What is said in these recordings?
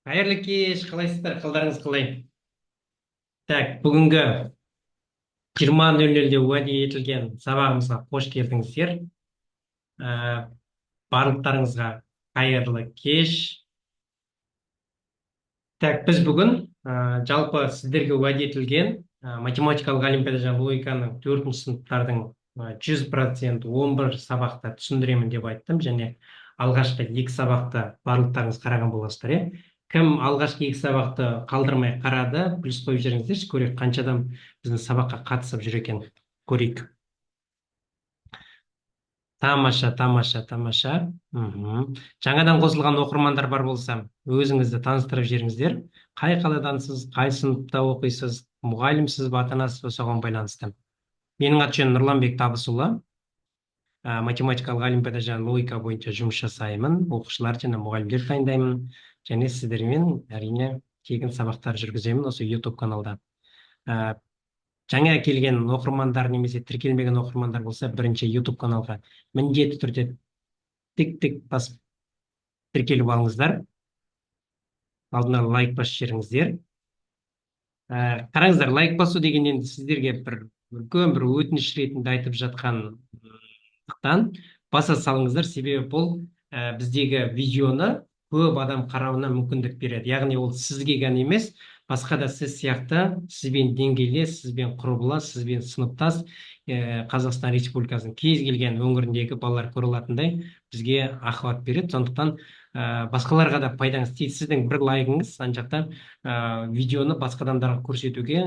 Қайырлы кеш, қалайсыздар, қалдарыңыз қалай? Так, бүгінгі 20:00-де уәде етілген сабағымызға қош келдіңіздер. Барлықтарыңызға қайырлы кеш. Так, біз бүгін жалпы сіздерге уәде етілген математикалық олимпиада және логиканың төртінші сыныптардың 100% 11 сабақта түсіндіремін деп айттым, және алғашқы екі сабақты барлықтарыңыз қараған боласыздар, иә? Кім алғашқы екі сабақты қалдырмай қарады, плюс қойып жіберіңіздерші, көрейік, қанша адам біздің сабаққа қатысып жүр екен, көрейік. Тамаша, тамаша, тамаша. Жаңадан қосылған оқырмандар бар болса, өзіңізді таныстырып жіберіңіздер. Қай қаладансыз, қай сыныпта оқисыз, мұғалімсіз ба, ата анасыз ба, соған байланысты. Менің аты жөнім Нұрланбек Табысұлы. Математикалық олимпиада және логика бойынша жұмыс жасаймын, оқушылар және мұғалімдер дайындаймын және сіздермен, әрине, тегін сабақтар жүргіземін осы YouTube каналда. Жаңа келген оқырмандар немесе тіркелмеген оқырмандар болса, бірінші YouTube каналға міндетті түрде тік-тік басып тіркеліп алыңыздар. Алдын ала лайк басып жіберіңіздер. Қараңыздар, лайк басу деген енді сіздерге бір үлкен бір өтініш ретінде айтып жатқандықтан, баса салыңыздар, себебі бұл біздегі видеоны көп адам қарауына мүмкіндік береді. Яғни ол сізге ғана емес, басқа да сіз сияқты, сізбен деңгейлес, сізбен құрбылас, сізбен сыныптас, Қазақстан Республикасының кез келген өңіріндегі балалар көре алатындай бізге охват береді. Сондықтан басқаларға да пайдаңыз тиеді. Сіздің бір лайкыңыз ана жақта видеоны басқа адамдарға көрсетуге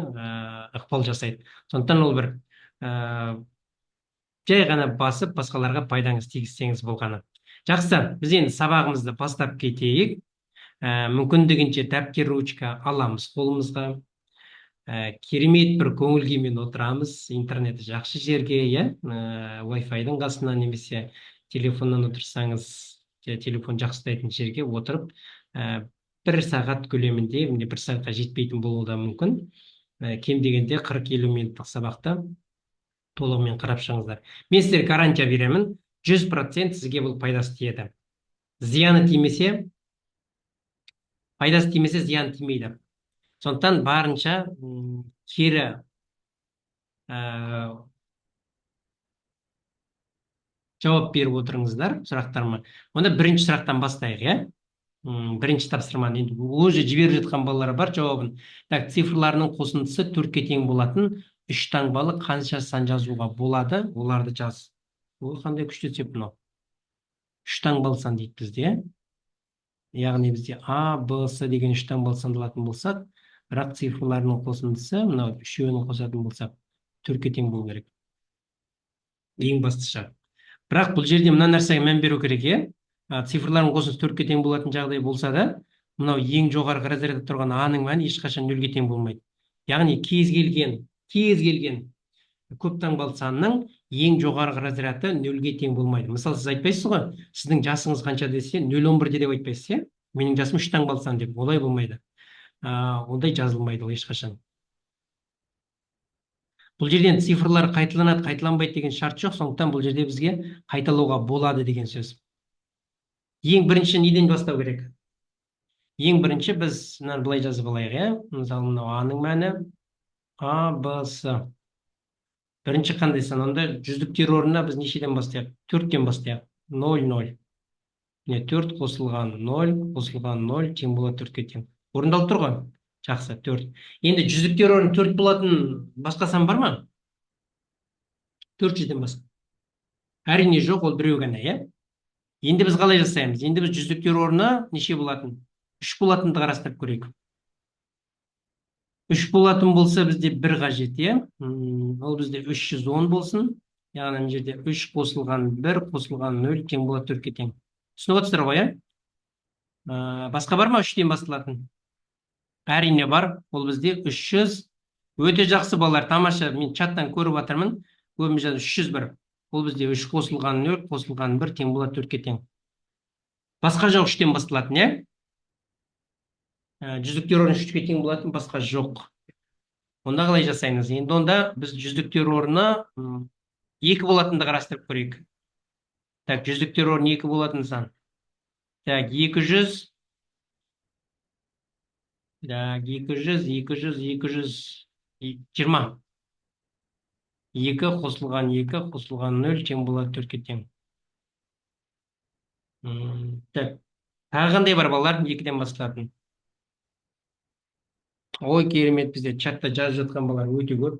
ықпал жасайды. Сондықтан ол бір жай ғана басып, басқаларға пайдаңыз тигізсеңіз болғаны. Жақсы, біз енді сабағымызды бастап кетейік. Мүмкіндігінше дәптер, ручка аламыз қолымызға. Керемет бір көңіл күймен отырамыз интернеті жақсы жерге, иә, Wi-Fi-дың қасына немесе телефоннан отырсаңыз, телефон жақсы ұстайтын жерге отырып, бір сағат көлемінде, міне, бір сағатқа жетпейтін болуы да мүмкін, кем дегенде 40-50 минуттық сабақты толығымен қарап шығыңыздар. Мен сіздерге гарантия беремін, 100% сізге бұл пайдасы тиеді. Зияны тимесе, пайдасы тимесе, зияны тимейді. Сондықтан барынша кері жауап беріп отырыңыздар сұрақтарыма. Онда бірінші сұрақтан бастайық, иә? Бірінші тапсырманы енді уже жіберіп жатқан балалар бар жауабын. Так, цифрларының қосындысы төртке тең болатын үш таңбалы қанша сан жазуға болады, оларды жаз. Ой, қандай күшті есеп мынау! Үш таңбалы сан дейді бізде, яғни бізде А, Б, С деген үш таңбалы санды алатын болсақ, бірақ цифрларының қосындысы, мынау үшеуін қосатын болсақ, төртке тең болу керек. Ең басты шарт. Бірақ бұл жерде мына нәрсеге мән беру керек, иә? Цифрлардың қосындысы төртке тең болатын жағдай болса да, мынау ең жоғарғы разрядта тұрған А-ның мәні ешқашан нөлге тең болмайды. Яғни кез келген көп таңбалы санның ең жоғарғы разряды нөлге тең болмайды. Мысалы, сіз айтпайсыз ғой, сіздің жасыңыз қанша десе, 0,11-де деп айтпайсыз, иә? Менің жасым үш таңбалы сан деп. Олай болмайды. Ондай жазылмайды ол ешқашан. Бұл жерден цифрлар қайталанады, қайталанбайды деген шарт жоқ, сондықтан бұл жерде бізге қайталауға болады деген сөз. Ең бірінші неден бастау керек? Ең бірінші біз мынаны былай жазып алайық, иә? Мысалы, мынау А-ның мәні А, Б, С. Бірінші қандай сан? Онда жүздіктер орнына біз нешеден бастайық? Төрттен бастайық. Ноль, ноль. Міне, төрт қосылған ноль қосылған ноль тең болады төртке тең. Орындалып тұр ғой? Жақсы, төрт. Енді жүздіктер орны төрт болатын басқа сан бар ма? 400-ден басқа? Әрине, жоқ, ол біреу ғана, иә? Енді біз қалай жасаймыз? Енді біз жүздіктер орны неше болатын? Үш болатынды қарастырып көрейік. Үш болатын болса, бізде бір қажет, иә? Ол бізде 310 болсын. Яғни мына жерде үш қосылған бір қосылған нөл тең болады төртке тең. Түсініп отырсыздар ғой, иә? Басқа бар ма үштен басталатын? Әрине, бар. Ол бізде 300. Өте жақсы, балалар, тамаша. Мен чаттан көріп жатырмын. Көбіміз жазып 301. Ол бізде үш қосылған нөл қосылған бір тең болады төртке тең. Басқа жоқ үштен басталатын, иә? Жүздіктер орны үшке тең болатын басқа жоқ. Онда қалай жасаймыз? Енді онда біз жүздіктер орны екі болатынды қарастырып көрейік. Так, жүздіктер орны екі болатын сан. Так, 200. Так, 200, 200, 220. 2 қосылған 2 қосылған 0 тең болады 4-ке тең. Так, тағы қандай бар балалар 2-ден басталатын? Ой, керемет, бізде чатта жазып жатқан балалар өте көп.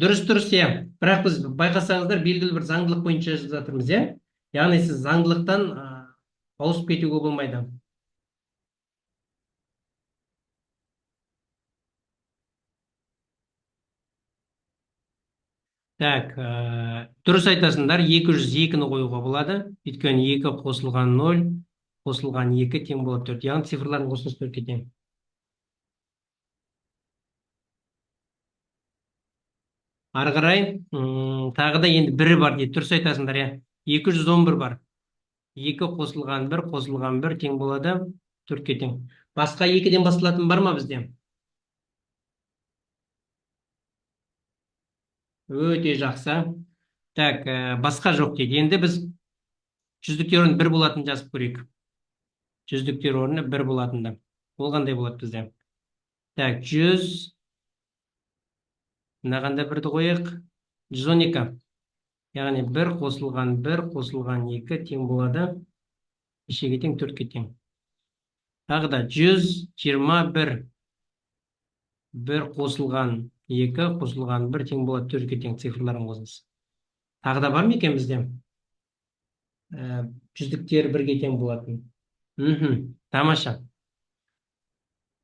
Дұрыс, дұрыс, иә. Бірақ біз байқасаңыздар, белгілі бір заңдылық бойынша жазып жатырмыз, иә? Яғни сіз заңдылықтан ауысып кетуге болмайды. Так, дұрыс айтасыңдар, 202-ні қоюға болады. Өйткені 2 қосылған 0 қосылған 2 тең болады 4. Яғни цифрлардың қосындысы 4-ке тең. Ары қарай, тағы да енді бірі бар дейді. Дұрыс айтасыңдар, иә. 211 бар. 2 қосылған 1 қосылған 1 тең болады 4-ке тең. Басқа 2-ден басталатын бар ма бізде? Өте жақсы. Так, басқа жоқ дейді. Енді біз жүздіктер орны 1 болатын жазып көрейік. Жүздіктер орны 1 болатынды. Ол қандай болады бізде? Так, 100. Мынағанда бірді қояйық. 112. Яғни 1 қосылған 1 қосылған 2 тең болады. Нешеге тең? 4-ке тең. Тағы да 121. 1 қосылған 2 қосылған 1 тең болады 4-ке тең, цифрлардың қосындысы. Тағы да бар ма екен бізде? Жүздіктер 1-ге тең болатын. Тамаша.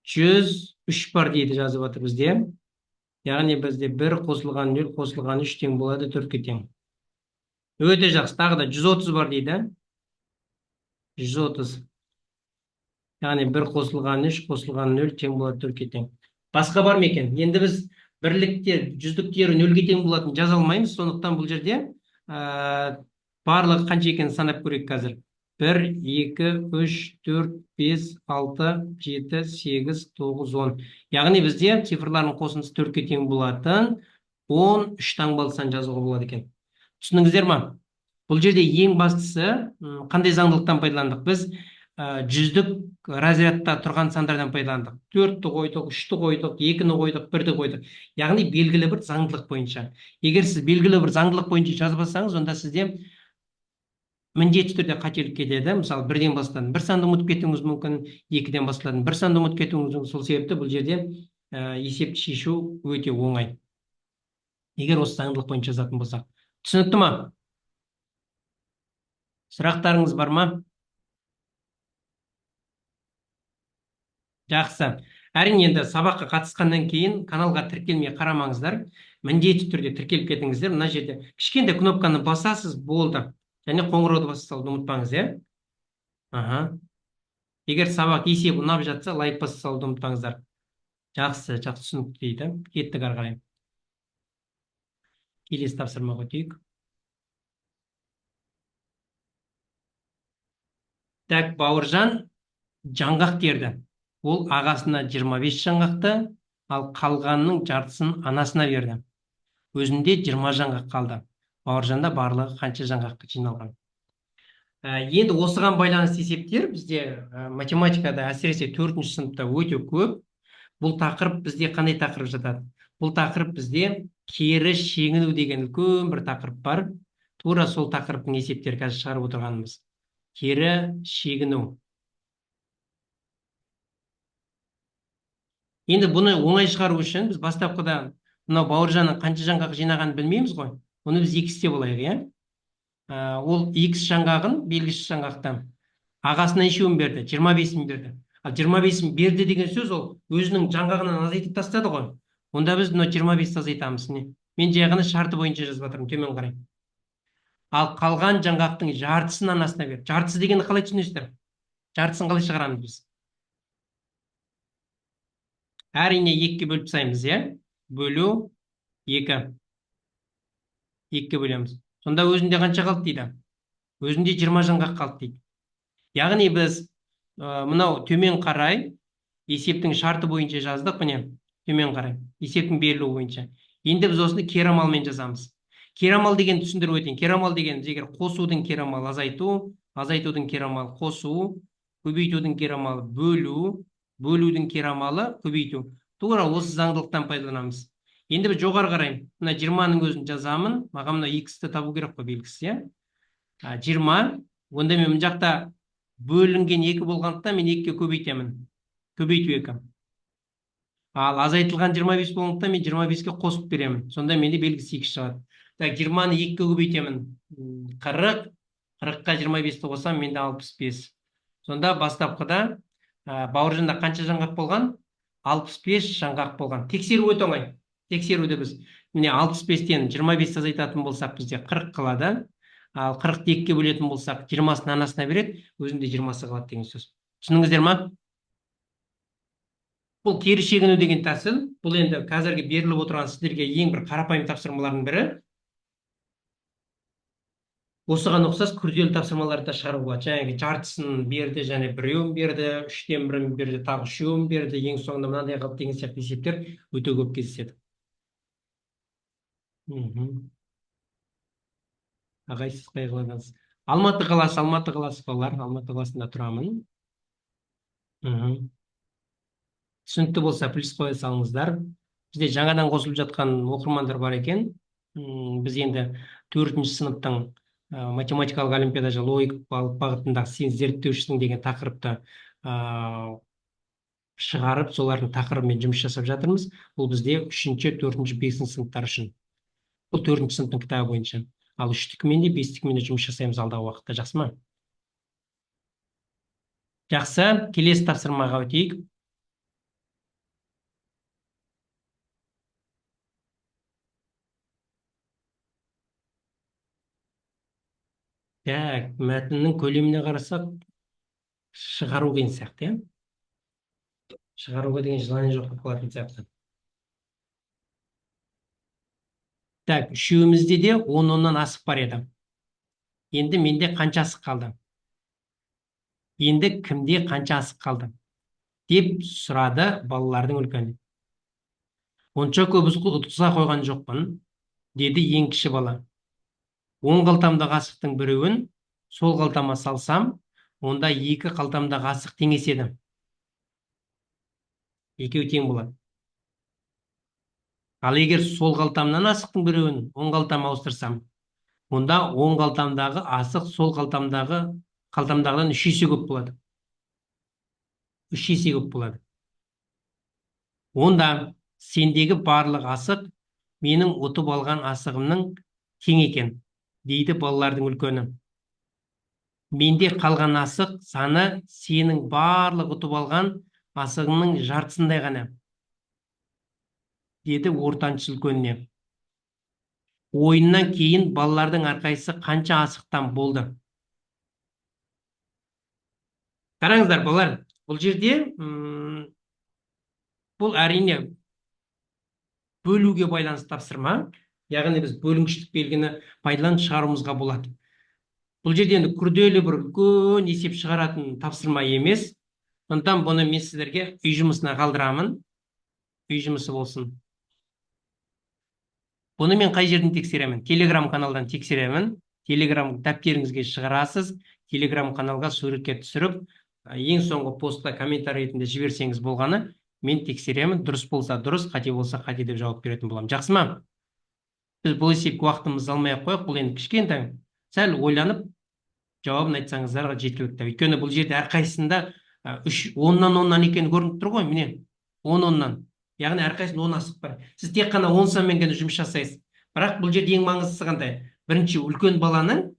103 бар дейді жазып жатыр бізде. Яғни бізде 1 қосылған 0 қосылған 3 тең болады 4-ке тең. Өте жақсы. Тағы да 130 бар дейді. 130. Яғни 1 қосылған 3 қосылған 0 тең болады 4-ке тең. Басқа бар ма екен? Енді біз бірліктер, жүздіктері 0-ге тең болатын жаза алмаймыз. Сондықтан бұл жерде барлығы қанша екенін санап көрейік қазір. 1, 2, 3, 4, 5, 6, 7, 8, 9, 10. Яғни бізде цифрлардың қосындысы 4-ке тең болатын 13 таңбалы сан жазуға болады екен. Түсіндіңіздер ма? Бұл жерде ең бастысы, қандай заңдылықтан пайдаландық? Біз жүздік разрядта тұрған сандардан пайдаландық. 4-ті қойдық, 3-ті қойдық, 2-ні қойдық, 1-ді қойдық. Яғни белгілі бір заңдылық бойынша. Егер сіз белгілі бір заңдылық бойынша жазбасаңыз, онда сізде міндетті түрде қателік кетеді. Мысалы, 1-ден басталатын бір санды ұмытып кетуіңіз мүмкін, 2-ден басталатын бір санды ұмытып кетуіңіз мүмкін. Сол себепті бұл жерде есепті шешу өте оңай. Егер осы заңдылық бойынша жазатын болсақ. Түсінікті ма? Сұрақтарыңыз бар ма? Жақсы. Әрине, енді сабаққа қатысқаннан кейін каналға тіркелмей қарамаңыздар. Міндетті түрде тіркеліп кетіңіздер. Мына жерде кішкентай кнопканы басасыз, болды. Және қоңырауды баса салуды ұмытпаңыз, иә? Аха. Егер сабақ есеп ұнап жатса, лайк баса салуды ұмытпаңыздар. Жақсы, жақсы, түсінікті дейді. Кеттік ары қарай. Келесі тапсырмаға өтейік. Так, Бауыржан жаңғақ терді. Ол ағасына 25 жаңғақты, ал қалғанының жартысын анасына берді. Өзінде 20 жаңғақ қалды. Бауыржанда барлығы қанша жаңғақ жиналған? Енді осыған байланысты есептер бізде математикада, әсіресе 4-ші сыныпта өте көп. Бұл тақырып бізде қандай тақырып жатады? Бұл тақырып бізде кері шегіну деген үлкен бір тақырып бар. Тура сол тақырыптың есептері қазір шығарып отырғанымыз. Кері шегіну. Енді бұны оңай шығару үшін біз бастапқыда мынау Бауыржанның қанша жаңғақ жинағанын білмейміз ғой. Оны біз X деп алайық, иә? Ол X жаңғағын, белгісіз жаңғақтан ағасына нешеуін берді? 25-ін берді. Ал 25-ін берді деген сөз ол өзінің жаңғағынан азайтып тастады ғой. Онда біз мынау 25-ті азайтамыз. Не? Мен жай ғана шарты бойынша жазып жатырмын, төмен қарай. Ал қалған жаңғақтың жартысын анасына берді. Жартысы дегенді қалай түсінесіздер? Жартысын қалай шығарамыз біз? Әрине, 2-ге бөліп тастаймыз, иә? Бөлу 2. 2-ге бөлеміз. Сонда өзінде қанша қалды дейді? Өзінде 20 жаңғақ қалды дейді. Яғни біз мынау төмен қарай есептің шарты бойынша жаздық, міне, төмен қарай есептің берілуі бойынша. Енді біз осыны кері амалмен жазамыз. Кері амал деген түсіндіріп өтейін. Кері амал дегеніміз егер қосудың кері амалы азайту, азайтудың кері амалы қосу, көбейтудің кері амалы бөлу, Бөлудің кері амалы көбейту. Тура осы заңдылықтан пайдаланамыз. Енді біз жоғары қараймын. Мына 20-ның өзін жазамын. Маған мына x-ті табу керек қой, белгісі, иә? 20. Онда мен мына жақта бөлінген 2 болғандықтан мен 2-ге көбейтемін. Көбейту 2. Ал азайтылған 25 болғандықтан мен 25-ке қосып беремін. Сонда менде белгісі x шығады. Так, 20-ны 2-ге көбейтемін. 40. 40-қа 25-ті қосамын, менде 65. Сонда бастапқыда Бауыржанда қанша жаңғақ болған? 65 жаңғақ болған. Тексеру өте оңай. Тексеруді біз міне 65-тен 25 азайтатын болсақ, бізде 40 қалады. Ал 40-ты 2-ге бөлетін болсақ, 20-сын анасына береді, өзінде 20-сы қалады деген сөз. Түсіндіңіздер ма? Бұл кері шегіну деген тәсіл. Бұл енді қазіргі беріліп отырған сіздерге ең бір қарапайым тапсырмалардың бірі. Осыған ұқсас күрделі тапсырмаларды да шығаруға болады. Жаңағы жартысын берді, және біреуін берді, үштен бірін берді, тағы үшеуін берді, ең соңында мынандай қалды деген сияқты есептер өте көп кездеседі. Ағай, сіз қай қаладансыз? Алматы қаласы, Алматы қаласы, балалар, Алматы қаласында тұрамын. Түсінікті болса, плюс қоя салыңыздар. Бізде жаңадан қосылып жатқан оқырмандар бар екен. Біз енді 4-ші сыныптың математикалық олимпиада логикалық бағытындағы сен зерттеушісің деген тақырыпты шығарып, солардың тақырыбымен жұмыс жасап жатырмыз. Бұл бізде 3-ші, 4-ші, 5-ші сыныптар үшін. Бұл 4-ші сыныптың кітабы бойынша. Ал 3-тікімен де, 5-тікімен де жұмыс жасаймыз алдағы уақытта, жақсы ма? Жақсы, келесі тапсырмаға өтейік. Так, мәтіннің көлеміне қарасақ, шығару қиын сияқты, иә? Шығаруға деген желание жоқ болып қалатын сияқты. Так, үшеумізде де 10-оннан асық бар еді. Енді менде қанша асық қалды? Енді кімде қанша асық қалды? Деп сұрады балалардың үлкені. Онша көп ұтқыза қойған жоқпын, деді ең кіші бала. Оң қалтамдағы асықтың біреуін сол қалтама салсам, онда екі қалтамдағы асық теңеседі. Екеуі тең болады. Ал егер сол қалтамнан асықтың біреуін оң қалтама ауыстырсам, онда оң қалтамдағы асық сол қалтамдағыдан 3 есе көп болады. 3 есе көп болады. Онда сендегі барлық асық менің ұтып алған асығымның тең екен, дейді балалардың үлкені. Менде қалған асық саны сенің барлық ұтып алған асығыңның жартысындай ғана, деді ортаншы үлкеніне. Ойыннан кейін балалардың әрқайсысы қанша асықтан болды? Қараңыздар, балалар, бұл жерде бұл әрине бөлуге байланысты тапсырма. Яғни біз бөлінгіштік белгіні пайдаланып шығаруымызға болады. Бұл жерде енді күрделі бір үлкен есеп шығаратын тапсырма емес. Сондықтан бұны мен сіздерге үй жұмысына қалдырамын. Үй жұмысы болсын. Бұны мен қай жерден тексеремін? Телеграм каналдан тексеремін. Телеграм дәптеріңізге шығарасыз. Телеграм каналға суретке түсіріп, ең соңғы постқа комментарий ретінде жіберсеңіз болғаны, мен тексеремін. Дұрыс болса дұрыс, қате болса қате деп жауап беретін боламын. Жақсы ма? Біз бұл есепке уақытымызды алмай ақ қояйық. Бұл енді кішкентай, сәл ойланып жауабын айтсаңыздар жеткілікті. Өйткені бұл жерде әрқайсысында үш оннан оннан екені көрініп тұр ғой, міне 10 оннан. Яғни әрқайсысында 10 асық бар. Сіз тек қана 10 санмен ғана жұмыс жасайсыз. Бірақ бұл жерде ең маңыздысы қандай? Бірінші үлкен баланың,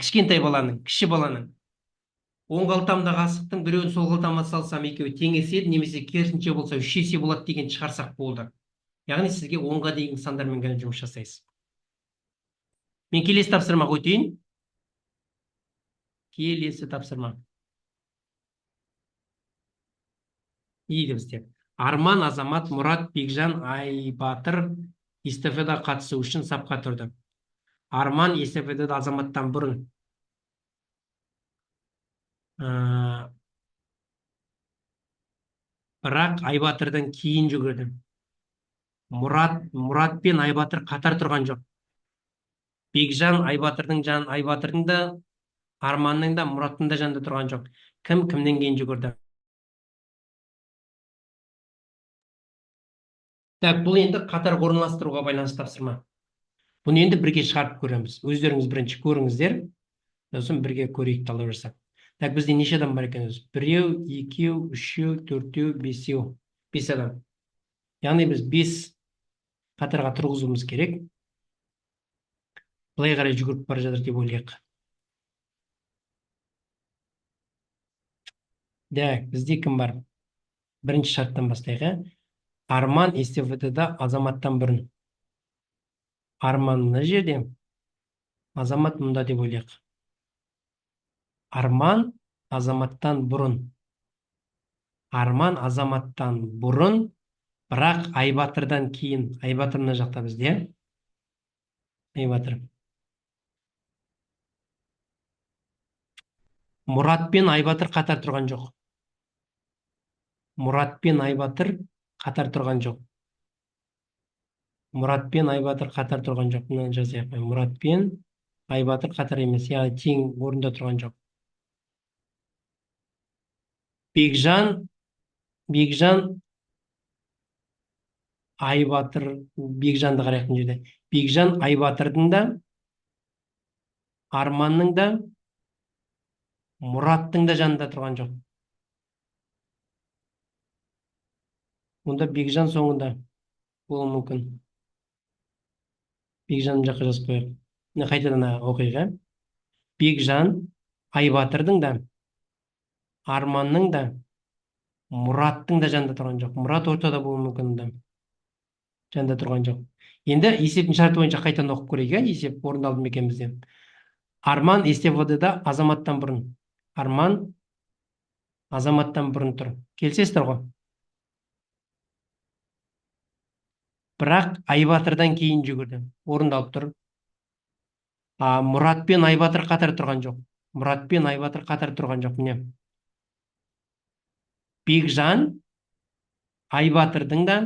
кішкентай баланың, кіші баланың оң қалтамдағы асықтың біреуін сол қалтама салсам, екеуі теңеседі, немесе керісінше болса 3 есе болады деген шығарсақ болды. Яғни сізге 10-ға дейінгі сандармен ғана жұмыс жасайсыз. Мен келесі тапсырмаға өтейін. Келесі тапсырма. Дейді бізде. Арман, Азамат, Мұрат, Бекжан, Айбатыр эстафетаға қатысу үшін сапқа тұрды. Арман эстафетада Азаматтан бұрын. Бірақ Айбатырдан кейін жүгірді. Мұрат пен Айбатыр қатар тұрған жоқ. Бекжан Айбатырдың жан, Айбатырдың да, Арманның да, Мұраттың да жанында тұрған жоқ. Кім кімнен кейін жүгірді? Так, бұл енді қатар орналастыруға байланысты тапсырма. Бұны енді бірге шығарып көреміз. Өздеріңіз бірінші көріңіздер, сосын бірге көрейік талдау жасап. Так, бізде неше адам бар екен өзі? Біреу, екеу, үшеу, төртеу, бесеу. 5 адам. Яғни біз 5 қатарға тұрғызуымыз керек. Былай қарай жүгіріп бара жатыр деп ойлайық. Так, бізде кім бар? Бірінші шарттан бастайық, ә? Арман эстафетада Азаматтан бұрын. Арман мына жерде, Азамат мұнда деп ойлайық. Арман Азаматтан бұрын. Арман Азаматтан бұрын, бірақ Айбатырдан кейін. Айбатыр мына жақта бізде. Айбатыр. Мұрат пен Айбатыр қатар тұрған жоқ. Мұрат пен Айбатыр қатар тұрған жоқ. Мұрат пен Айбатыр қатар тұрған жоқ. Мынаны жазайық. Мұрат пен Айбатыр қатар емес, яғни тең орында тұрған жоқ. Бекжан Айбатыр, Бекжанды қарайық мына жерде. Бекжан Айбатырдың да, Арманның да, Мұраттың да жанында тұрған жоқ. Онда Бекжан соңында болуы мүмкін. Бекжан мына жаққа жазып қояйық. Мына қайтадан оқиық, ә? Бекжан Айбатырдың да, Арманның да, Мұраттың да жанында тұрған жоқ. Мұрат ортада болуы мүмкін онда. Жанында тұрған жоқ. Енді есептің шарты бойынша қайтадан оқып көрейік, ә? Есеп орындалды ма екен бізде? Арман эстафетада Азаматтан бұрын. Арман Азаматтан бұрын тұр. Келісесіздер ғой? Бірақ Айбатырдан кейін жүгірді. Орындалып тұр. Мұрат пен Айбатыр қатар тұрған жоқ. Мұрат пен Айбатыр қатар тұрған жоқ. Міне. Бекжан Айбатырдың да,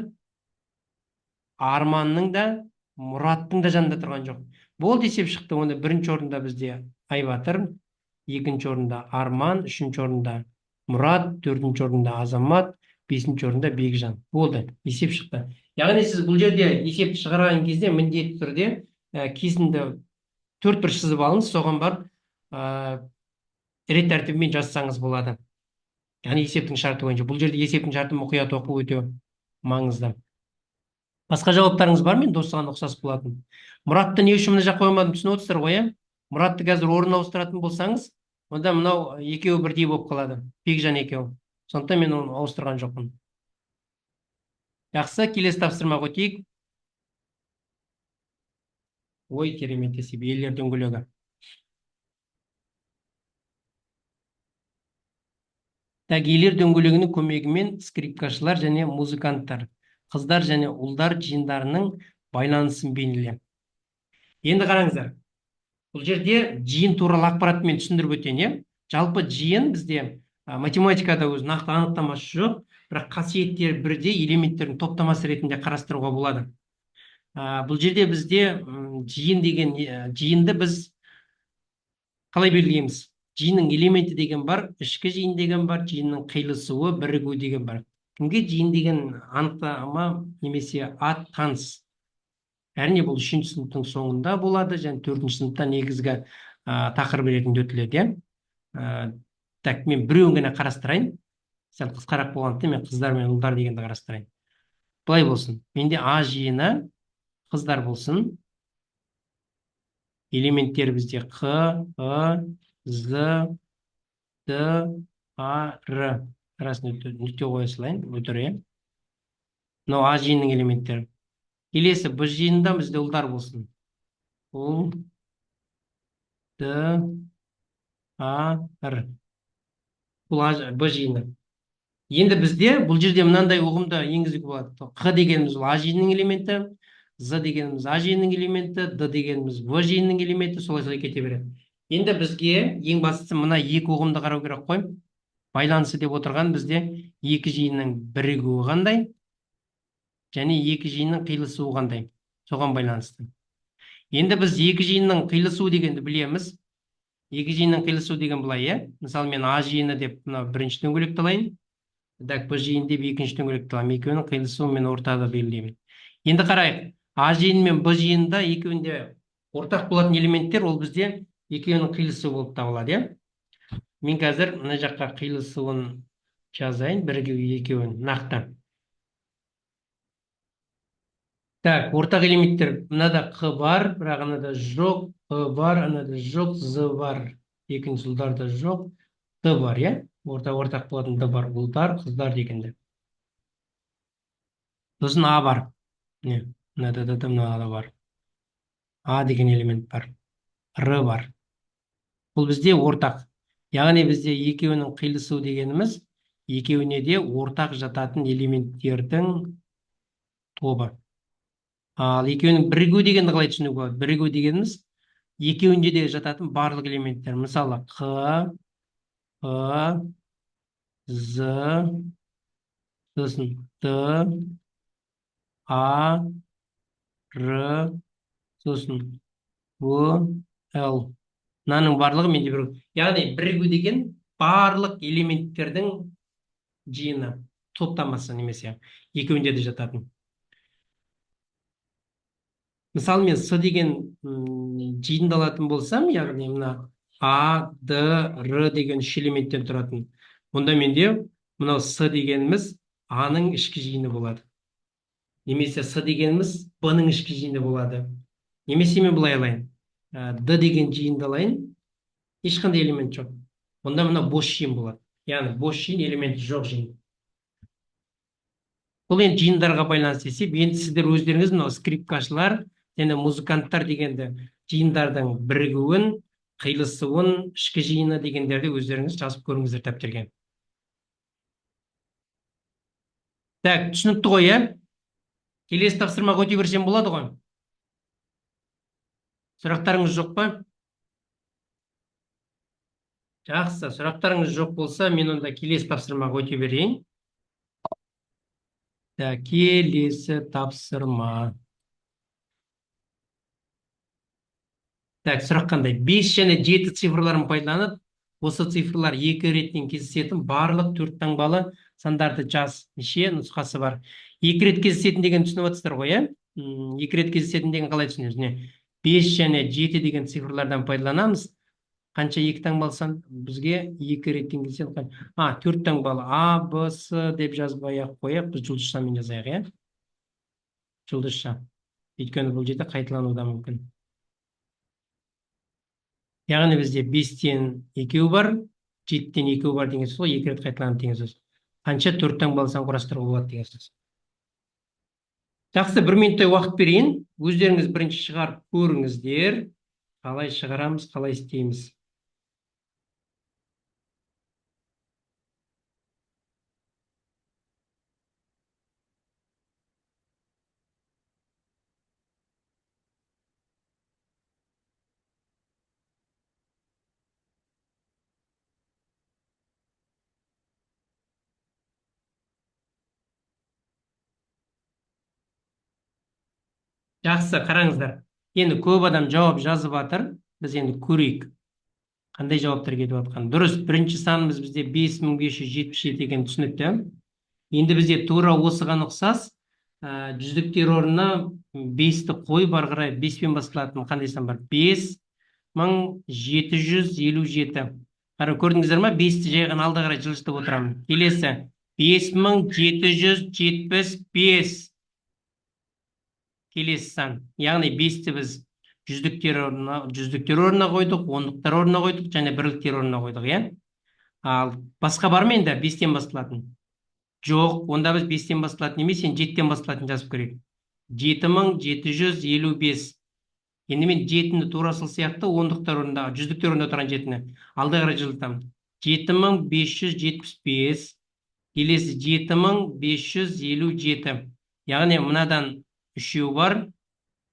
Арманның да, Мұраттың да жанында тұрған жоқ. Болды, есеп шықты. Онда бірінші орында бізде Айбатыр, екінші орында Арман, үшінші орында Мұрат, төртінші орында Азамат, бесінші орында Бекжан. Болды, есеп шықты. Яғни сіз бұл жерде есепті шығарған кезде міндетті түрде кесінді төрт бұрыш сызып алыңыз, соған барып рет тәртібімен жазсаңыз болады. Яғни есептің шарты бойынша. Бұл жерде есептің шартын мұқият оқу өте маңызды. Басқа жауаптарыңыз бар ма? Енді осыған ұқсас болатын. Мұратты не үшін мына жаққа қоймадым, түсініп отырсыздар ғой, ә? Мұратты қазір орын ауыстыратын болсаңыз, онда мынау екеуі бірдей болып қалады. Бекжан екеуі. Сондықтан мен оны ауыстырған жоқпын. Жақсы, келесі тапсырмаға өтейік. Ой, керемет есеп, Эйлер дөңгелегі. Так, Эйлер дөңгелегінің көмегімен скрипкашылар және музыканттар, қыздар және ұлдар жиындарының байланысын бейнеле. Енді қараңыздар. Бұл жерде жиын туралы ақпаратты мен түсіндіріп өтейін, иә? Жалпы жиын бізде математикада өзі нақты анықтамасы жоқ, бірақ қасиеттері бірдей элементтердің топтамасы ретінде қарастыруға болады. Бұл жерде бізде жиын деген, жиынды біз қалай белгілейміз? Жиынның элементі деген бар, ішкі жиын деген бар, жиынның қиылысуы, бірігу деген бар. Кімге жиын деген анықтама немесе ат таныс? Әрине, бұл үшінші сыныптың соңында болады және төртінші сыныпта негізгі тақырып ретінде өтіледі, иә? Так, мен біреуін ғана қарастырайын. Сәл қысқарақ болғандықтан мен қыздар мен ұлдар дегенді қарастырайын. Былай болсын. Менде А жиыны қыздар болсын. Элементтері бізде Қ, Ы, З, Д, А, Р. Арасын нүкте қоя салайын, өтір, иә. Мынау А жиынының элементтері. Келесі Б жиынында бізде ұлдар болсын. Ұл, Д, А, Р. Бұл Б жиыны. Енді бізде бұл жерде мынандай ұғымды енгізуге болады. Қ дегеніміз ол А жиынының элементі, З дегеніміз А жиынының элементі, Д дегеніміз В жиынының элементі, солай-солай кете береді. Енді бізге ең бастысы мына екі ұғымды қарау керек қой. Байланысы деп отырған бізде екі жиынның бірігуі қандай және екі жиынның қиылысуы қандай, соған байланысты. Енді біз екі жиынның қиылысуы дегенді білеміз. Екі жиынның қиылысуы деген былай, иә? Мысалы, мен А жиыны деп мына бірінші дөңгелекті алайын. Так, Б жиын деп екінші дөңгелекті аламын. Екеуінің қиылысуын мен ортада белгілеймін. Енді қарайық. А жиыны мен Б жиынында екеуінде ортақ болатын элементтер, ол бізде екеуінің қиылысуы болып табылады, иә? Мен қазір мына жаққа қиылысуын жазайын, бірігу екеуін нақты. Так, ортақ элементтер мынада Қ бар, бірақ анада жоқ, П бар, анада жоқ, З бар, екінші ұлдарда жоқ, Д бар, иә? Ортақ болатын Д бар, ұлдар, қыздар дегенде. Сосын А бар. Міне, мынада да, мынада бар. А деген элемент бар. Р бар. Бұл бізде ортақ. Яғни бізде екеуінің қиылысуы дегеніміз екеуіне де ортақ жататын элементтердің тобы. Ал екеуінің бірігу дегенді қалай түсінуге болады? Бірігу дегеніміз екеуінде де жататын барлық элементтер. Мысалы, Қ, П, З, сосын Т, А, Р, сосын О, Л. Мынаның барлығы менде бір. Яғни бірігу деген барлық элементтердің жиыны, топтамасы немесе екеуінде де жататын. Мысалы, мен С деген жиынды алатын болсам, яғни мына А, Д, Р деген үш элементтен тұратын. Онда менде мынау С дегеніміз А-ның ішкі жиыны болады. Немесе С дегеніміз Б-ның ішкі жиыны болады. Немесе мен былай алайын. Д деген жиынды алайын. Ешқандай элемент жоқ. Онда мына бос жиын болады. Яғни бос жиын, элементі жоқ жиын. Бұл енді жиындарға байланысты есеп. Енді сіздер өздеріңіз мынау скрипкашылар және музыканттар дегенді жиындардың бірігуін, қиылысуын, ішкі жиыны дегендерді өздеріңіз жазып көріңіздер дәптерге. Так, түсінікті ғой, иә? Келесі тапсырмаға өте берсем болады ғой? Сұрақтарыңыз жоқ па? Жақсы, сұрақтарыңыз жоқ болса, мен онда келесі тапсырмаға өте берейін. Так, келесі тапсырма. Так, сұрақ қандай? 5 және 7 цифрларын пайдаланып, осы цифрлар екі реттен кездесетін барлық төрт таңбалы сандарды жаз. Неше нұсқасы бар? Екі рет кездесетін деген түсініп отырсыздар ғой, иә? Екі рет кездесетін деген қалай түсінеміз? Міне, 5 және 7 деген цифрлардан пайдаланамыз. Қанша екі таңбалы сан бізге екі реттен кездесетін? Төрт таңбалы А, Б, С деп жазбай ақ қояйық, біз жұлдызшамен жазайық, иә? Жұлдызша. Өйткені бұл жерде қайталануы да мүмкін. Яғни бізде 5-тен екеу бар, 7-тен екеу бар деген сөз ғой, екі рет қайталанады деген сөз. Қанша төрт таңбалы сан құрастыруға болады деген сөз. Жақсы, бір минуттай уақыт берейін. Өздеріңіз бірінші шығарып көріңіздер. Қалай шығарамыз, қалай істейміз. Жақсы, қараңыздар. Енді көп адам жауап жазып жатыр. Біз енді көрейік, қандай жауаптар кетіп жатқан. Дұрыс, бірінші санымыз бізде 5577 деген түсінікті. Енді бізде тура осыған ұқсас, жүздіктер орнына 5-ті қойып ары қарай 5-пен басталатын қандай сан бар? 5757. Қара, көрдіңіздер ма? 5-ті жай ғана алда қарай жылжытып отырамын. Келесі 5775. Келесі сан. Яғни 5-ті біз жүздіктер орнына қойдық, ондықтар орнына қойдық және бірліктер орнына қойдық, иә? Ал басқа бар ма енді 5-тен басталатын? Жоқ, онда біз 5-тен басталатын емес, енді 7-тен басталатын жазып көрейік. 7755. Енді мен 7-ні тура сол сияқты ондықтар орнында, жүздіктер орнында тұрған 7-ні алда қарай жылжытамын. 7575. Келесі 7557. Яғни мынадан үшеу бар,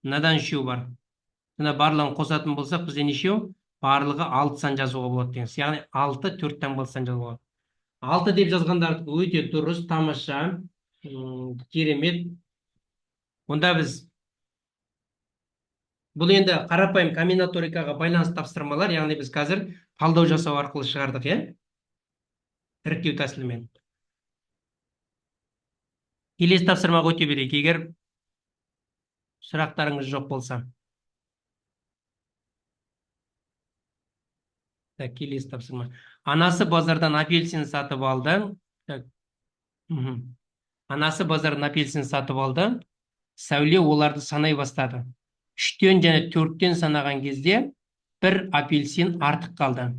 мынадан үшеу бар. Мына барлығын қосатын болсақ, бізде нешеу? Барлығы 6 сан жазуға болады деген сөз. Яғни 6 төрт таңбалы сан жазуға болады. 6 деп жазғандар өте дұрыс, тамаша, керемет. Онда біз бұл енді қарапайым комбинаторикаға байланысты тапсырмалар, яғни біз қазір талдау жасау арқылы шығардық, иә? Іріктеу тәсілімен. Келесі тапсырмаға өте берейік. Егер Сұрақтарыңыз жоқ болса. Так, келесі тапсырма. Анасы базардан апельсин сатып алды. Так. Анасы базардан апельсин сатып алды. Сәуле оларды санай бастады. 3-тен және 4-тен санаған кезде бір апельсин артық қалды.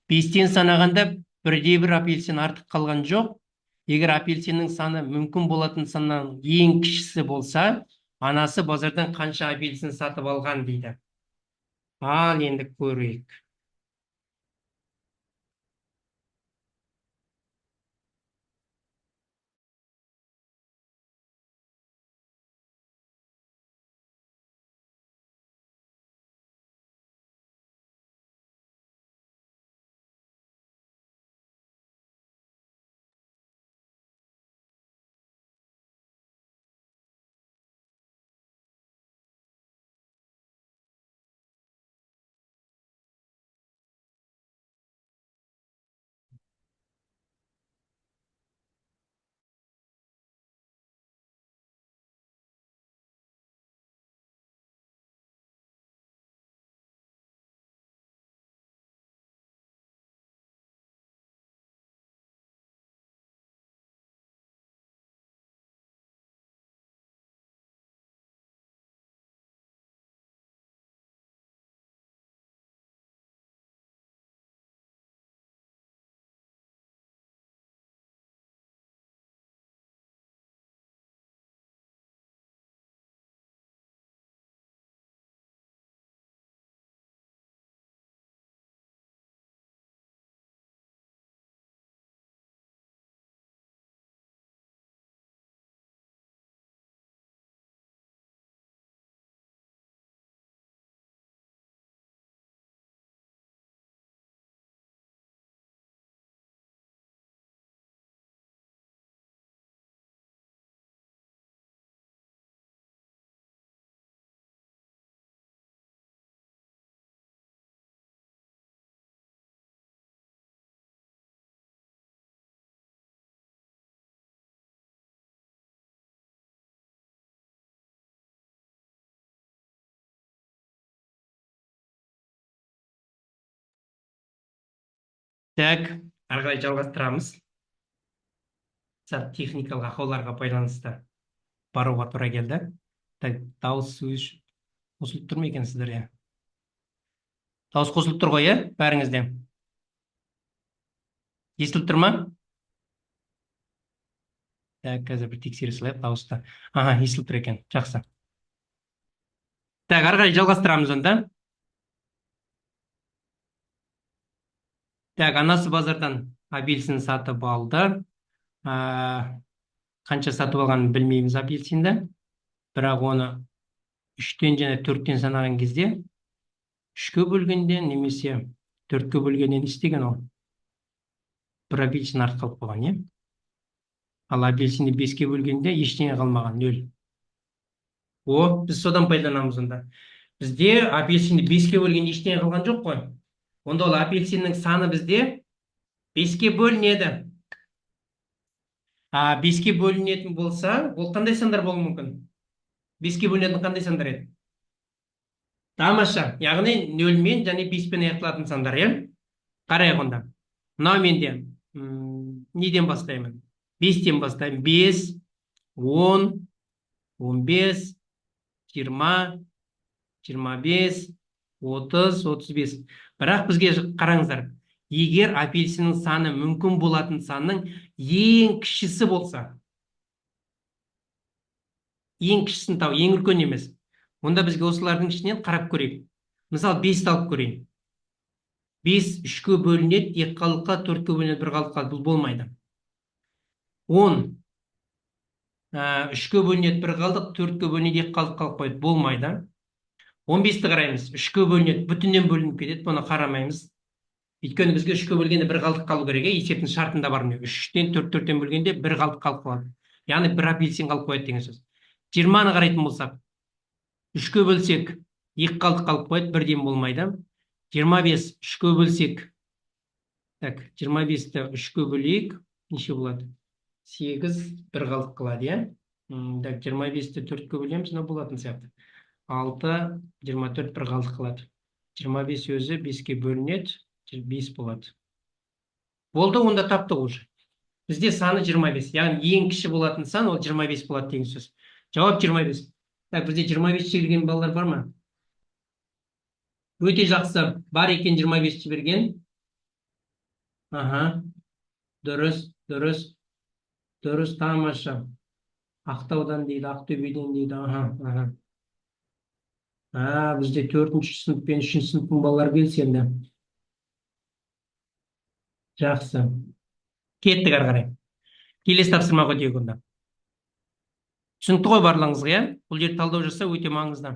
5-тен санағанда бірде бір апельсин артық қалған жоқ. Егер апельсиннің саны мүмкін болатын саннан ең кішісі болса, анасы базардан қанша апельсин сатып алған дейді. Ал енді көрейік. Так, ары қарай жалғастырамыз. Сәл техникалық ақауларға байланысты баруға тура келді. Так, дауыс қосылып тұр ма екен сіздерге? Дауыс қосылып тұр ғой, иә, бәріңізде? Естіліп тұр ма? Так, қазір бір тексере салайық дауысты. Аха, естіліп тұр екен. Жақсы. Так, ары қарай жалғастырамыз онда. Так, анасы базардан апельсин сатып алды. Қанша сатып алғанын білмейміз апельсинді. Бірақ оны 3-тен және 4-тен санаған кезде 3-ке бөлгенде немесе 4-ке бөлгенде не істеген ол? Бір апельсин артық қалып қойған, иә? Ал апельсинді 5-ке бөлгенде ештеңе қалмаған, 0. О, біз содан пайдаланамыз онда. Бізде апельсинді 5-ке бөлгенде ештеңе қалған жоқ қой. Онда ол апельсиннің саны бізде 5-ке бөлінеді. А 5-ке бөлінетін болса, ол қандай сандар болуы мүмкін? 5-ке бөлінетін қандай сандар еді? Тамаша, яғни 0-мен және 5-пен аяқталатын сандар, иә? Қарайық онда. Мынау менде неден бастаймын? 5-тен бастаймын. 5, 10, 15, 20, 25, 30, 35. Бірақ бізге қараңыздар, егер апельсиннің саны мүмкін болатын санның ең кішісі болса, ең кішісін тау, ең үлкен емес. Онда бізге осылардың ішінен қарап көрейік. Мысалы, 5-ті алып көрейін. 5 3-ке бөлінеді, 2 қалдыққа, 4-ке бөлінеді, 1 қалдыққа. Бұл болмайды. 10 3-ке бөлінеді, 1 қалдық, 4-ке бөлінеді, 2 қалдық қалып қояды. Болмайды. 15-ті қараймыз. 3-ке бөлінеді, бүтіннен бөлініп кетеді. Бұны қарамаймыз. Өйткені бізге 3-ке бөлгенде 1 қалдық қалу керек, есептің шартында бар міне. 3-тен 4, 4-тен бөлгенде 1 қалдық қалып қалады. Яғни 1 апельсин қалып қояды деген сөз. 20-ны қарайтын болсақ, 3-ке бөлсек 2 қалдық қалып қояды, бірден болмайды. 25 3-ке бөлсек, так, 25-ті 3-ке бөлейік, неше болады? 8, 1 қалдық қалады, иә? Так, 25-ті 4-ке бөлеміз, мынау болатын сияқты. 6, 24 бір қалдық қалады. 25 өзі 5-ке бөлінеді, 5 болады. Болды, онда таптық уже. Бізде саны 25, яғни ең кіші болатын сан ол 25 болады деген сөз. Жауап 25. Так, бізде 25 жіберген балалар бар ма? Өте жақсы, бар екен 25 жіберген. Аха. Дұрыс, дұрыс. Дұрыс, тамаша. Ақтаудан дейді, Ақтөбеден дейді. Аха, аха. А, бізде 4-ші сынып пен 3-ші сыныптың балалары белсенді. Жақсы. Кеттік ары қарай. Келесі тапсырмаға өтейік онда. Түсінікті ғой барлығыңызға, иә? Бұл жерде талдау жасау өте маңызды.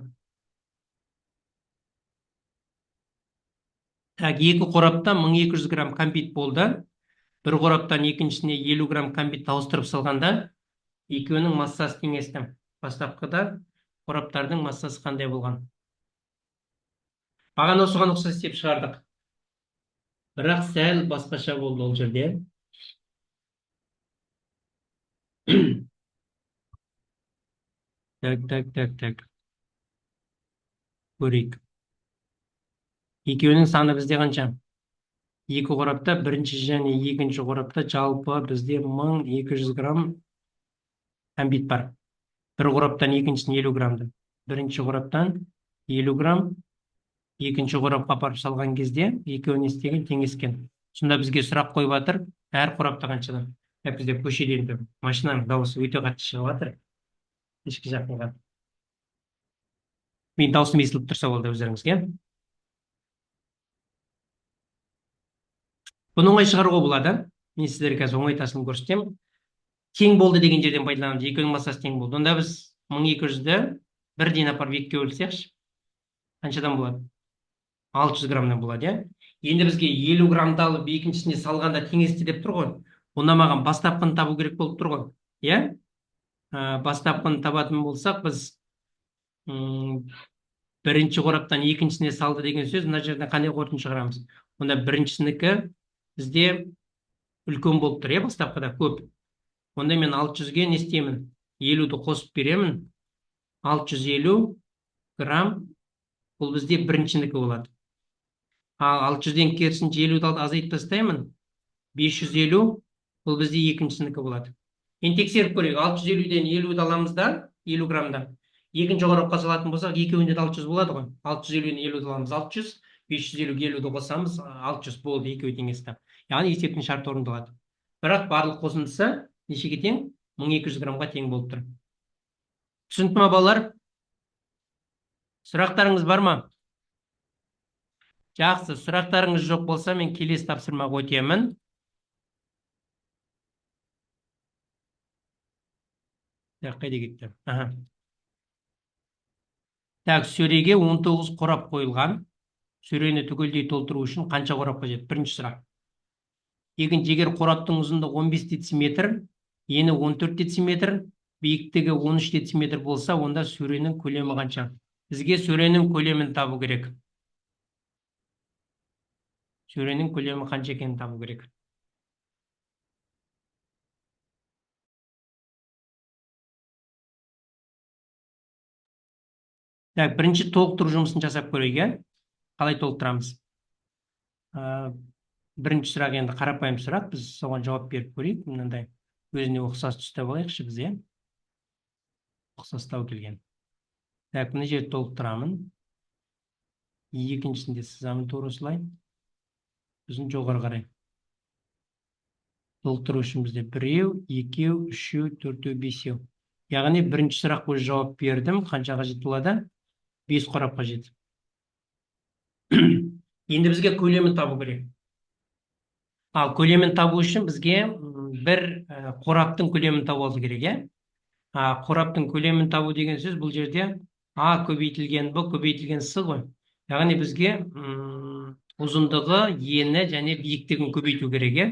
Так, екі қорапта 1200 грамм кәмпит болды. Бір қораптан екіншісіне 50 грамм кәмпит ауыстырып салғанда, екеуінің массасы теңесті. Бастапқыда қораптардың массасы қандай болған? Бағана осыған ұқсас істеп шығардық. Бірақ сәл басқаша болды ол жерде. Так, так, так, так. Көрейік. Екеуінің саны бізде қанша? Екі қорапта, бірінші және екінші қорапта жалпы бізде 1200 грамм кәмпит бар. Бір қораптан екіншісіне 50 граммды. Бірінші қораптан 50 грамм, екінші қорапқа апарып салған кезде екеуі не істеген? Теңескен. Сонда бізге сұрақ қойып жатыр, әр қорапта қаншадан? Бізде көшеде енді машинаның дауысы өте қатты шығып жатыр. Ешкі жақынға. Мен дауысым естіліп тұрса болды өздеріңізге. Бұны оңай шығаруға болады. Мен сіздерге қазір оңай тәсілін көрсетемін. Тең болды деген жерден пайдаланамыз. Екеуінің массасы тең болды. Онда біз 1200-ді бірден апарып екіге бөлсекші, қаншадан болады? 600 граммнан болады, иә? Енді бізге 50 граммды алып екіншісіне салғанда теңесті деп тұр ғой. Онда маған бастапқыны табу керек болып тұр ғой, иә? Бастапқыны табатын болсақ, біз бірінші қораптан екіншісіне салды деген сөз, мына жерден қандай қорытынды шығарамыз? Онда біріншісінікі бізде үлкен болып тұр, иә, бастапқыда көп. Онда мен 600-ге не істеймін? 50-ді қосып беремін. 650 грамм бұл бізде біріншінікі болады. Ал 600-ден керісінше 50-ді азайтып тастаймын. 550 бұл бізде екіншінікі болады. Енді тексеріп көрейік. 650-ден 50-ді аламыз да, 50 граммда. Екінші қорапқа салатын болсақ, екеуінде де 600 болады ғой. 650-ден 50-ді аламыз, 600, 550-ге 50-ді қосамыз, 600 болды, екеуі теңесті. Яғни есептің шарты орындалады. Бірақ барлық қосындысы нешеге тең? 1200 граммға тең болып тұр. Түсінікті ма, балалар? Сұрақтарыңыз бар ма? Жақсы, сұрақтарыңыз жоқ болса, мен келесі тапсырмаға өтемін. Так, қайда кетті? Аха. Так, сөреге 19 қорап қойылған. Сөрені түгелдей толтыру үшін қанша қорап қажет? Бірінші сұрақ. Екінші, егер қораптың ұзындығы 15 дециметр, ені 14 дециметр, биіктігі 13 дециметр болса, онда сөренің көлемі қанша? Бізге сөренің көлемін табу керек. Сөренің көлемі қанша екенін табу керек. Так, бірінші толықтыру жұмысын жасап көрейік, иә? Қалай толықтырамыз? Бірінші сұрақ енді қарапайым сұрақ, біз соған жауап беріп көрейік. Мынандай өзіне ұқсас түсті алайықшы біз, иә? Ұқсастау келген. Так, мына жерді толықтырамын. Екіншісін де сызамын тура осылай. Сосын жоғары қарай. Толықтыру үшін бізде біреу, екеу, үшеу, төртеу, бесеу. Яғни бірінші сұрақ бойынша жауап бердім. Қанша қажет болады? 5 қорап қажет. Енді бізге көлемін табу керек. Ал көлемін табу үшін бізге бір қораптың көлемін табу алу керек, иә? Қораптың көлемін табу деген сөз бұл жерде А көбейтілген Б көбейтілген С ғой. Яғни бізге ұзындығы, ені және биіктігін көбейту керек, иә?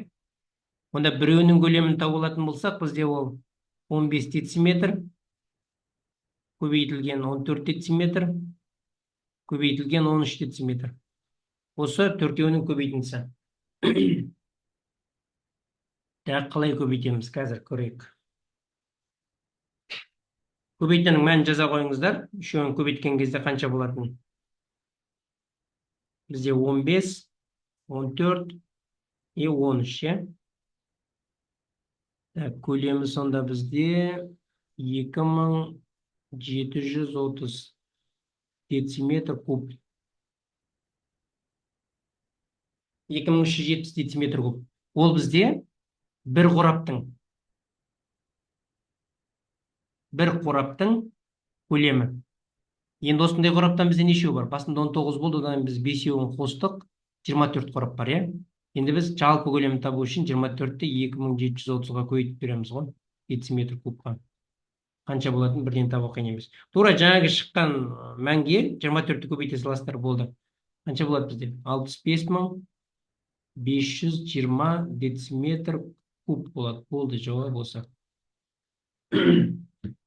Онда біреуінің көлемін табу алатын болсақ, бізде ол 15 дециметр көбейтілген 14 дециметр көбейтілген 13 дециметр. Осы төртеуінің көбейтіндісі. Так, қалай көбейтеміз қазір көрейік. Көбейтінің мәнін жаза қойыңыздар. Үшеуін көбейткен кезде қанша болатын? Бізде 15, 14 и 13, иә? Так, көлемі сонда бізде 2730 дециметр куб. 2370 дециметр куб. Ол бізде бір қораптың көлемі. Енді осындай қораптан бізде нешеу бар? Басында 19 болды, одан біз 5-еуін қостық, 24 қорап бар, иә? Енді біз жалпы көлемін табу үшін 24-ті 2730-ға көбейтіп береміз ғой, дециметр кубқа. Қанша болатынын бірден табу қиын емес. Тура жаңағы шыққан мәнге 24-ті көбейте саласыздар болды. Қанша болады бізде? 65520 дециметр куб болады. Болды, жауап осы.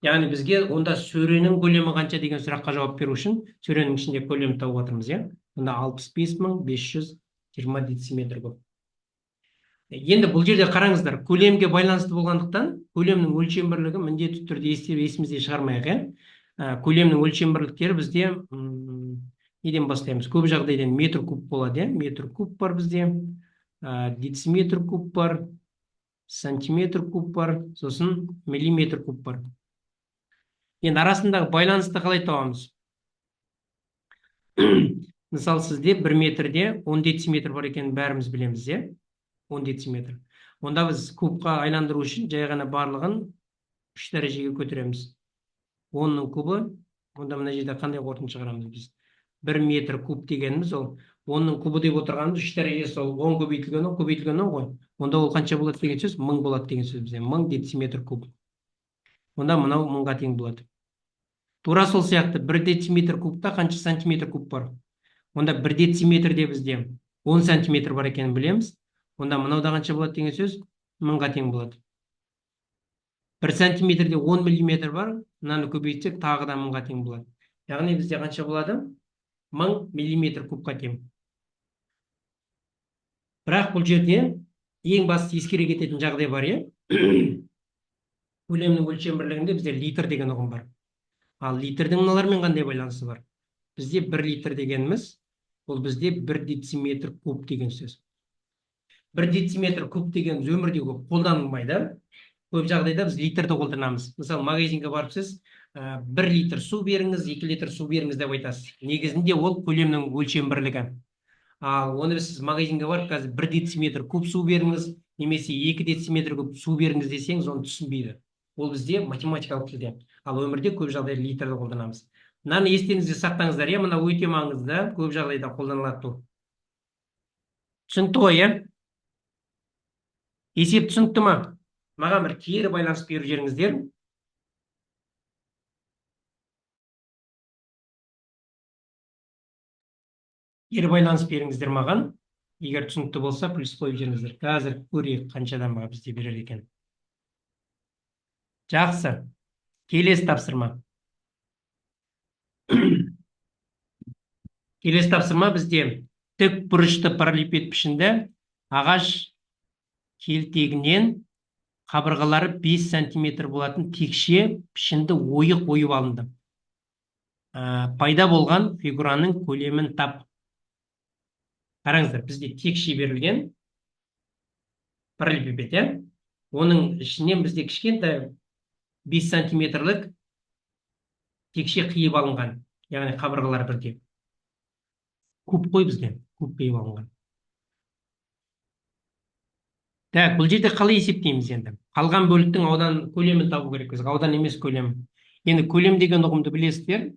Яғни бізге онда сөренің көлемі қанша деген сұраққа жауап беру үшін сөренің ішінде көлем тауып жатырмыз, иә? Онда 65520 дециметр куб. Енді бұл жерде қараңыздар, көлемге байланысты болғандықтан көлемнің өлшем бірлігі міндетті түрде есімізде шығармайық, иә? Көлемнің өлшем бірліктері бізде неден бастаймыз? Көп жағдайда метр куб болады, иә? Метр куб бар бізде, дециметр куб бар, сантиметр куб бар, сосын миллиметр куб бар. Енді арасындағы байланысты қалай табамыз? Мысалы, сізде 1 метрде 10 дециметр бар екенін бәріміз білеміз, иә? 10 дециметр. Онда біз кубқа айландыру үшін жай ғана барлығын 3 дәрежеге көтереміз. 10-ның кубы, онда мына жерде қандай қорытынды шығарамыз біз? 1 метр куб дегеніміз ол 10-ның кубы деп отырғанымыз 3 дәрежесі ол 10 көбейтілген 10 көбейтілген 10 ғой. Онда ол қанша болады деген сөз? 1000 болады деген сөз бізде. 1000 дециметр куб. Онда мынау 1000-ға тең болады. Тура сол сияқты 1 дециметр кубта қанша сантиметр куб бар? Онда 1 дециметрде бізде 10 сантиметр бар екенін білеміз. Онда мынау да қанша болады деген сөз? 1000-ға тең болады. 1 сантиметрде 10 миллиметр бар, мынаны көбейтсек тағы да 1000-ға тең болады. Яғни бізде қанша болады? 1000 миллиметр кубқа тең. Бірақ бұл жерде ең басты ескере кететін жағдай бар, иә? Көлемнің өлшем бірлігінде бізде литр деген ұғым бар. Ал литрдің мыналармен қандай байланысы бар? Бізде 1 литр дегеніміз, ол бізде 1 дециметр куб деген сөз. 1 дециметр куб деген өмірде көп қолданылмайды. Көп жағдайда біз литрді қолданамыз. Мысалы, магазинге барып сіз 1 литр су беріңіз, 2 литр су беріңіз деп айтасыз. Негізінде ол көлемнің өлшем бірлігі. Ал оны сіз магазинге барып қазір 1 дециметр куб су беріңіз, немесе 2 дециметр куб су беріңіз десеңіз, оны түсінбейді. Ол бізде математикалық тілде. Ал өмірде көп жағдайда литрді қолданамыз. Мынаны естеріңізде сақтаңыздар, иә, мына өте маңызды, көп жағдайда қолданылады бұл. Түсінікті ғой, иә? Есеп түсінікті ма? Маған бір кері байланыс беріп жіберіңіздер. Кері байланыс беріңіздер маған. Егер түсінікті болса, плюс қойып жіберіңіздер. Қазір көрейік, қаншадан баға бізде берер екен. Жақсы. Келесі тапсырма. Келесі тапсырма бізде тік бұрышты параллелепипед пішінді ағаш келтегінен қабырғалары 5 сантиметр болатын текше пішінді ойық ойып алынды. Пайда болған фигураның көлемін тап. Қараңыздар, бізде текше берілген параллелепипед, иә? Оның ішінен бізде кішкентай 5 сантиметрлік текше қиып алынған, яғни қабырғалар бірдей. Куб қой бізде, куб қиып алынған. Так, бұл жерде қалай есептейміз енді? Қалған бөліктің аудан көлемін табу керек біз, аудан емес көлем. Енді көлем деген ұғымды білесіздер.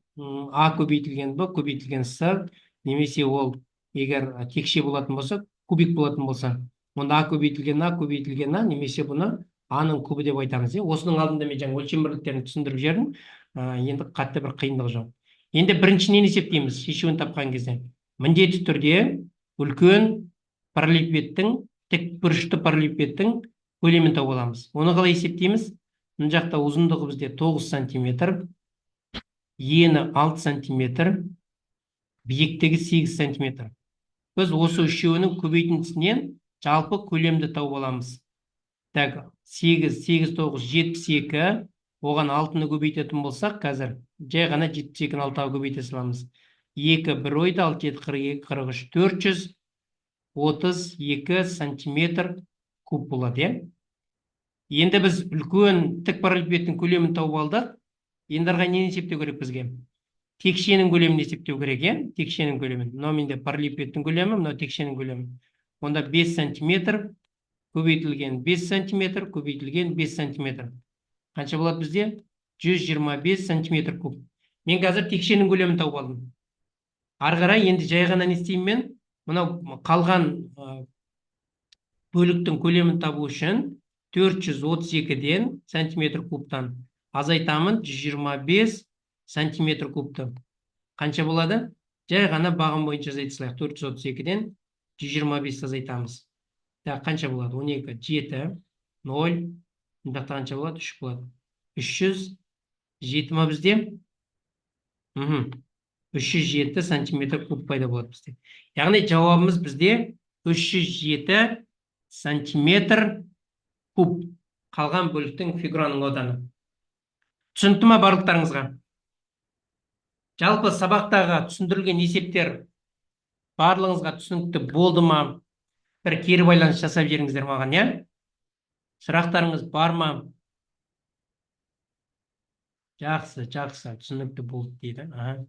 А көбейтілген Б көбейтілген С, немесе ол егер текше болатын болса, кубик болатын болса, онда А көбейтілген А көбейтілген А, немесе бұны А-ның кубы деп айтамыз. Осының алдында мен жаңа өлшем бірліктерін түсіндіріп жібердім. Енді қатты бір қиындық жоқ. Енді бірінші нені есептейміз шешуін тапқан кезде? Міндетті түрде үлкен параллелепипедтің, тік бұрышты параллелепипедтің көлемін тауып аламыз. Оны қалай есептейміз? Мына жақта ұзындығы бізде 9 сантиметр, ені 6 сантиметр, биіктігі 8 сантиметр. Біз осы үшеуінің көбейтіндісінен жалпы көлемді тауып аламыз. Так, 8, 8, 9, 72, Оған 6-ны көбейтетін болсақ, қазір жай ғана 72-ні 6-ға көбейте саламыз. 2 бір ойды, 6, 7, 42, 43, 432 сантиметр куб болады, иә? Енді біз үлкен тік параллелепипедтің көлемін тауып алдық. Енді ары қарай нені есептеу керек бізге? Текшенің көлемін есептеу керек, иә? Текшенің көлемін. Мынау менде параллелепипедтің көлемі, мынау текшенің көлемі. Онда 5 сантиметр көбейтілген 5 сантиметр көбейтілген 5 сантиметр. Қанша болады бізде? 125 сантиметр куб. Мен қазір текшенің көлемін тауып алдым. Ары қарай енді жай ғана не істеймін мен? Мынау қалған бөліктің көлемін табу үшін 432-ден сантиметр кубтан азайтамын 125 сантиметр кубты. Қанша болады? Жай ғана бағым бойынша азайта салайық. 432-ден 125 азайтамыз. Так, қанша болады? 12, 7, 0. Мына жақта қанша болады? 3 болады. 307 ма бізде? 307 сантиметр куб пайда болады бізде. Яғни жауабымыз бізде 307 сантиметр куб. Қалған бөліктің, фигураның ауданы. Түсінікті ма барлықтарыңызға? Жалпы сабақтағы түсіндірілген есептер барлығыңызға түсінікті болды ма? Бір кері байланыс жасап жіберіңіздер маған, иә? Сұрақтарыңыз бар ма? Жақсы, жақсы, түсінікті болды дейді. Аха.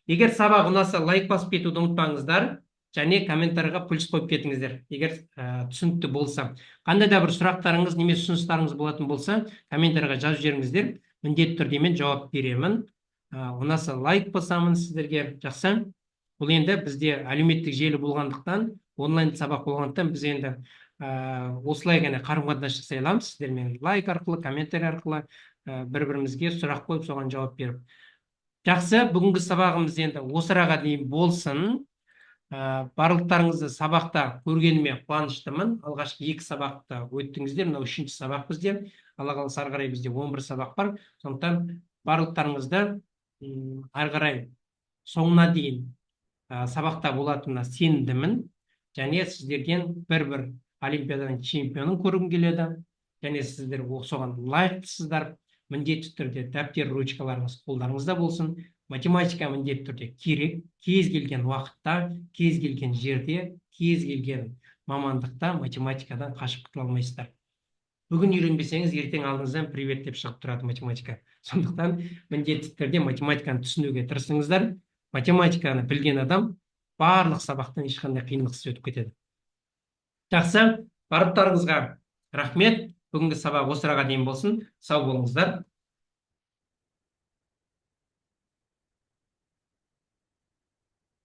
Егер сабақ ұнаса, лайк басып кетуді ұмытпаңыздар және комментарийға плюс қойып кетіңіздер. Егер түсінікті болса, қандай да бір сұрақтарыңыз немесе ұсыныстарыңыз болатын болса, комментарийға жазып жіберіңіздер. Міндетті түрде мен жауап беремін. Ұнаса, лайк басамын сіздерге. Жақсы. Бұл енді бізде әлеуметтік желі болғандықтан, онлайн сабақ болғандықтан, біз енді осылай ғана қарым қатынас жасай аламыз сіздермен: лайк арқылы, комментарий арқылы, бір бірімізге сұрақ қойып, соған жауап беріп. Жақсы, бүгінгі сабағымыз енді осы араға дейін болсын. Барлықтарыңызды сабақта көргеніме қуаныштымын. Алғашқы екі сабақты өттіңіздер, мынау үшінші сабақ бізде. Алла қаласа, ары қарай бізде 11 сабақ бар. Сондықтан барлықтарыңызды ары қарай соңына дейін сабақта болатынына сенімдімін және сіздерден бір олимпиаданың чемпионын көргім келеді және сіздер соған лайықтысыздар. Міндетті түрде дәптер, ручкаларыңыз қолдарыңызда болсын. Математика міндетті түрде керек. Кез келген уақытта, кез келген жерде, кез келген мамандықта математикадан қашып құтыла алмайсыздар. Бүгін үйренбесеңіз, ертең алдыңыздан «Привет» деп шығып тұрады математика. Сондықтан міндетті түрде математиканы түсінуге тырысыңыздар. Математиканы білген адам барлық сабақтан ешқандай қиындықсыз өтіп кетеді. Жақсы, барлықтарыңызға рахмет. Бүгінгі сабақ осы араға дейін болсын. Сау болыңыздар.